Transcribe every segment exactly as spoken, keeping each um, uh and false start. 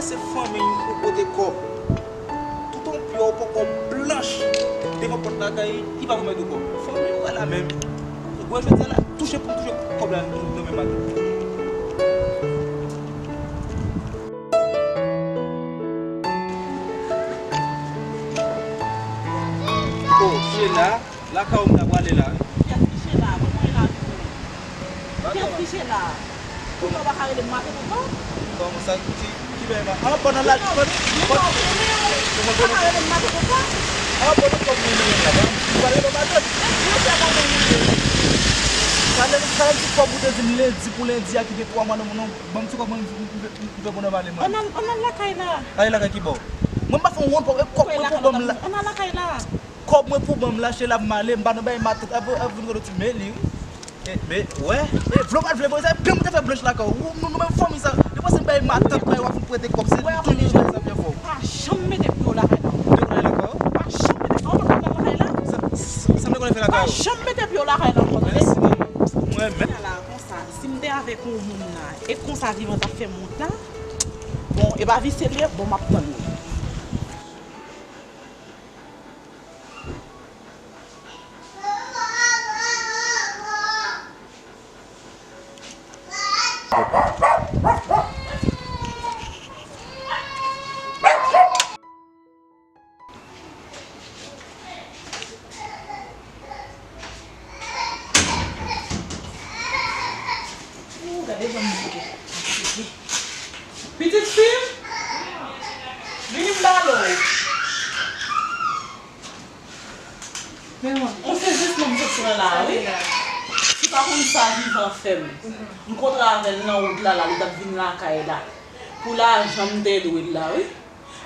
Se fanmi w pou pote kòb. Toutan w pye w poko blanch devan pòt lakay li, li pa pou mete kòb. Fanmi w wè la menm. Wè jodi a la, touche pou touche kòb la nan men madanm. Oh, Sheila, lakay ou m ta prale la wi. Kiyès ki Sheila? Kòman e la menm? Kiyès ki Sheila? Kounya w pa ka rele m matant ankò? Kòman sa ki, ki bagay ma-, ah, pandan la, pandan, pandan, kounya w pa ka rele m matant ankò? Ah, pandan kòb mwen li menm la, pa, m pa rele w matant. Mwen fè kòb mwen li menm. Sa vle di, sa vle di kòb ou te di m lendi pou lendi a ki gen twa mwa nan, nan, ban m ti kòb mwen, m, m, m, m fè bonè pale mwen. Ann al, ann al lakay la. Ale lakay ki bò? Mwen m pa fè yon wont, kòb mwen pou ban m la. Ann al lakay la. Kòb mwen pou ban m la, Sheila, m ale, m pa nan bagay matant. Ap, ap vin kote w ti men li, wi. E, men, wè, e, vle w pa vle, bon, se pye m te fè blanch lakay ou. Nou, nou menm fanmi sa, depi se bagay matant, bagay w ap vin prete kòb, se tou nich bagay sa fè fò. Pa janm mete pye w lakay la. Depi w lakay la. Pa janm mete, an, pa janm lakay la. Sa, sa, sa m te konnen fè lakay ou. Pa janm mete pye w lakay la ankò, tande? Mèsi, manman. Mwen menm. Ala, konsa, si m te avèk yon moun la, e konsa Vivan t ap fè m wont la, bon, e pa visye l ye, bon, m ap tann li. Ooh, gade jan m bouke. Pitit fi m, vini m pale w. Men mwen, yon sezisman m sot pran la, wi. Si pa konn sa Vivan fè m. M kontre avè l nan wout la, la, li t ap vin lakay la. Pou lajan m te dwe l la, wi.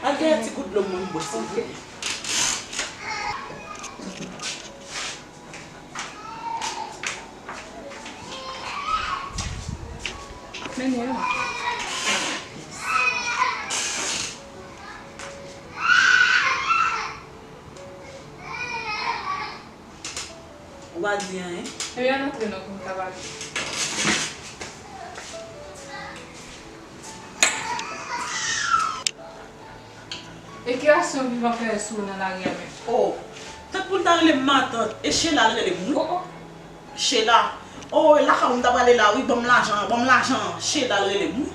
Al dèyè ti gout dlo mwen bwè, silvouplè. Mennen yo. Ou pa di anyen? Ebyen, ann antre non pou m ka pale. E ki aksyon Vivan fè sou ou nan lari a menm? Oh, tank pou l ta rele m matant, e Sheila l rele m, wi. Oh, oh. Sheila, oh, lakay ou m ta prale la, wi, ban m lajan an, ban m lajan an, Sheila l rele m, wi.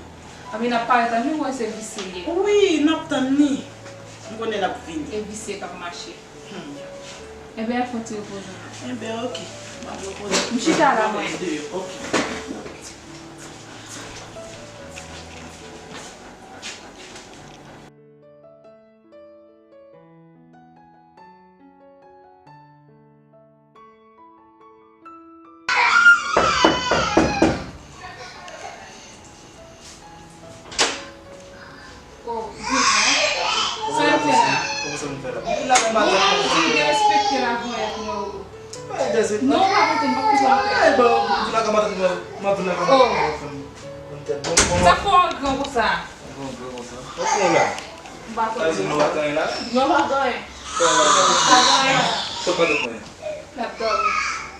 Anben, n ap parèt ann, wi, wè se visye l ye. Wi, n ap tann li. M konnen l ap vini. E visye k ap mache. Hmm. Enben, al fè yon ti repoze w. Enben, oke. M ap repoze. M chita la, mwen. Deyò, oke. Oh, Vivan. Sa w ap fè la? Kòman sa m fè la? Ou la nan matant mwen. Ou derespekte lavwayèt mwen, wi. Pa derespekte. Non, ou pa konte, m p ap kite w antre. Eh, bon, ou di la nan matant mwen, m ap vin la nan matant mwen. Bon, bon, bon. Sa fè w an gran konsa? An gran konsa. Ou konn la? M pa konn. Sa vle di nou pa gen anyen la? Non, pa gen anyen. Pa gen anyen. Sa pa gen anyen. N ap dòmi.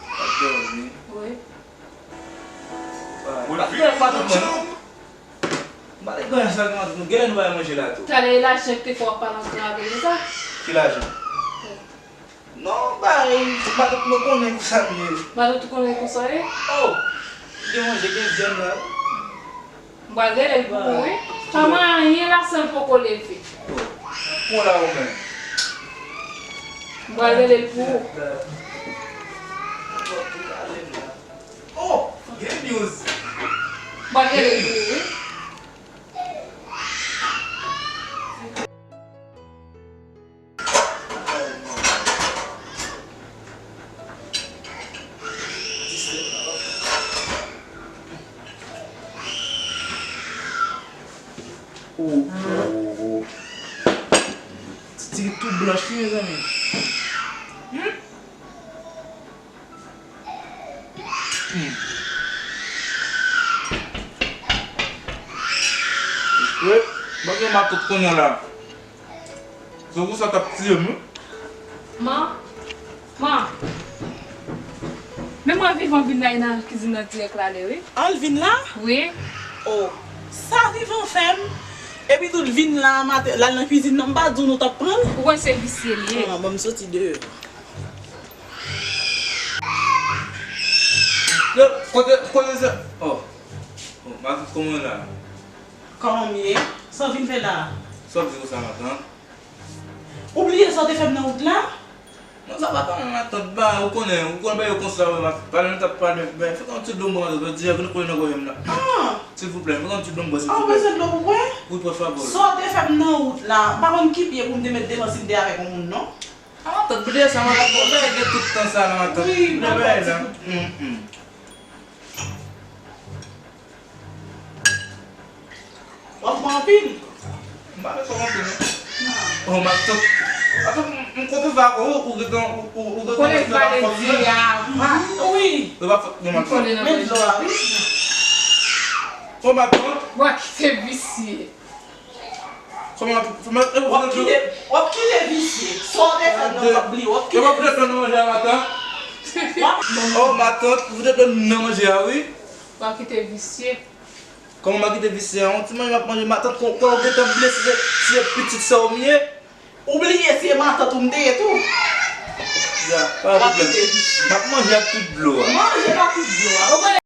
N ap dòmi? Wi. Ou pa gen anyen matant mwen, non? M pa t gen anyen sa nan matant mwen. Genlè nou pa manje la tou. Talè e lajan ki te fè w ap pale antre avè l, se sa? Ki lajan? Non, bay, matant mwen konnen konsa m ye. Matant ou konnen konsa w ye? Oh, gen manje, gen vyann la. M pral rele l pou ou, wi. Pa manyen la san l poko leve. Oh, pran la ou menm. M pral rele l pou ou. Oh, good news. M pral rele l pou ou, wi. Oh, oh, oh. Ti, ti tou blanch, wi, mezanmi. Hmm? Hmm. Wi, ban gen matant kounye a la. Se pou sa k ap tiye m, wi. Man, man. Men mwen Vivan vin la, e nan kizin nan dirèk l ale, wi. An l vin la? Wi. Oh, sa Vivan fè m? Epi tou l vin la maten, l al nan kwizin nan, m pa di w nou t ap pran l? Ou kwè se visye li ye? Ah, ban m soti deyò. Yo, kote, kote se? Oh. Oh, matant, kòman w la? Kòman m ye? Sa w vin fè la? Sa w di konsa, matant? Ou bliye sa w te fè m nan wout la? Non, sa pa tande matant, ba, ou konnen, ou konnen bagay yo konsa, wi, matant. Pale, nou t ap pale, men, fè yon ti dlo m bwè, matant, dirèk, nou kole nan gòj m la. Ah! Silvouplè, fè yon ti dlo m bwè, silvouplè. Ah, ou bezwen dlo pou bwè? Wi, pòt favò. Sa w te fè m nan wout la, m pa konn ki pye pou m te met devan si m te avèk yon moun, non. Ah, matant, bliye sa, matant, bon, bagay gen tout tan sa la, matant. Wi, bliye bagay la. Hum, hum. W ap pran anpil? M pa vle pran anpil, non. Oh, matant. Matant, m, m konprann pa, ou, ou gentan, ou, ou, ou gentan konnen sa pa fòt, non? Wi. Sa pa fòt, non, matant. Men dlo a, wi. Oh, matant. W ap kite visye. Kòman, kòman, w ap kite, w ap kite visye. Sa w te fè nan w ap bliye, w ap kite visye. Yo, w ap kite nan manje a, matant. W ap... Oh, matant, ou te donn nan manje a, wi. W ap kite visye. Kòman m ap kite visye a? Yon ti manje m ap manje, matant, kon, kon w gentan bliye si se, si se pitit sè w m ye. Ou bliye se matant ou m te ye tou. Ya, pa gen pwoblèm. M ap manje ak tout dlo a. Manje pa tout dlo a.